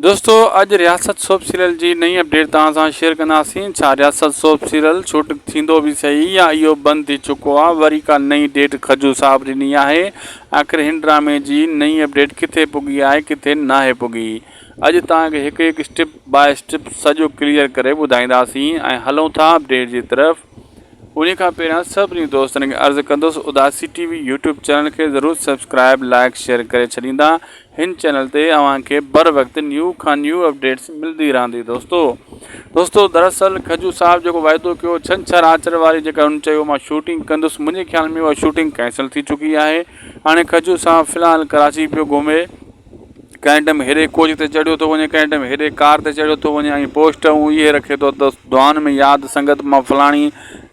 دوستو اڄ رياست سوپ سيريل جي نئين اپڊيٽ توهان سان شيئر ڪنداسين ڇا رياست سوپ سيريل شوٽ ٿيندو به سهي يا اهو بند ٿي چڪو آ وري ڪا نئين ڊيٽ کجو صاحب ڏني آهي آخر هن ڊرامي جي نئين اپڊيٽ ڪٿي پڳي آهي ڪٿي ناهي پڳي اڄ توهان کي هڪ هڪ اسٽيپ باء اسٽيپ سڄو ڪليئر ڪري ٻڌائينداسين ۽ هلون ٿا اپڊيٽ جي طرف انهي کان پهريان سڀني دوستن کي عرض ڪندس Udasi T V YouTube channel کي ضرور سبسڪرائب لائڪ شيئر ڪري ڇڏيندا هن چينل تي اوهان کي بر وقت نيو کان نيو اپڊيٽس ملدي رهندي دوستو دوستو دراصل کجو صاحب جيڪو واعدو ڪيو ڇنڇر آچر واري جيڪا هن چيو مان شوٽنگ ڪندس منهنجي خيال ۾ اها شوٽنگ ڪينسل ٿي چڪي آهي هاڻي کجو صاحب في الحال ڪراچي پيو گهمي ڪنهن ٽائيم هيڏي ڪوچ تي چڙهيو ٿو وڃي ڪنهن ٽائيم هيڏي ڪار تي چڙهيو ٿو وڃي ۽ پوسٽون اهي رکي ٿو ته دعائن ۾ ياد سنگت مان فلاڻي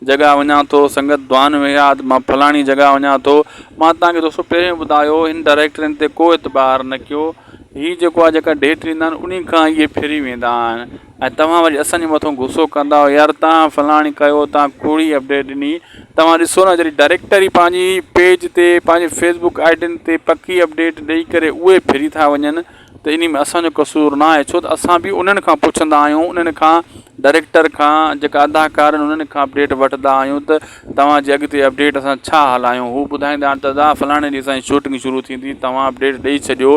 جڳهه وڃان ٿو سنگت دعائن ۾ ياد مان فلاڻي جڳهه وڃان ٿو مان توهان کي دوستو پهريون ٻڌايو هن ڊائريڪٽرن تي ڪو اعتبار نه ڪيو هي جيڪو آهي جيڪا ڊيٽ ڏيندا آهن انهي کان اهي ڦري ويندا آهن ۽ توهان وري اسان جي مٿو غصو ڪندا آهيو يار توهان فلاڻي ڪيو توهان ڪوڙي اپڊيٽ ڏني توهان ڏسو نه جڏهن ڊائريڪٽر ئي پنهنجي پيج تي پنهنجي فيسبڪ I ڊين تي پڪي اپڊيٽ ڏئي ڪري اهي ڦري ٿا وڃن ته انهي ۾ اسان جو قصور نه آهي ڇو ته اسان به انهن کان پڇندا آهيون انهن کان ڊائريڪٽر کان جيڪا اداڪار آهن انهن کان اپڊيٽ وٺندا آهيون ته توهان جي اڳتي اپڊيٽ اسان ڇا هلايون هو ٻڌائيندا آهن ته ادا فلاڻي ڏينهن اسان جي شوٽنگ شروع ٿيندي توهان اپڊيٽ ڏئي ڇڏيو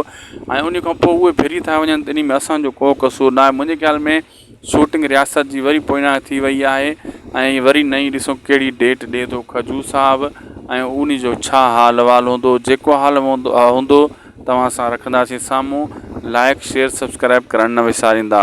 ۽ انهي کان پوء اهي ڦري ٿا وڃن ته انهي ۾ اسان جو ڪو قصور ناهي منهنجي خيال ۾ شوٽنگ رياست جي وري پوئنا ٿي وئي آهي ۽ وري نئين ڏسو ڪهڙي ڊيٽ ڏي ٿو کجو صاحب ۽ انهي جو ڇا حال احوال هوندو جيڪو حال هوندو توهان سان رکنداسين سامهون لائڪ شيئر سبسڪرائب ڪرڻ نه وساريندا.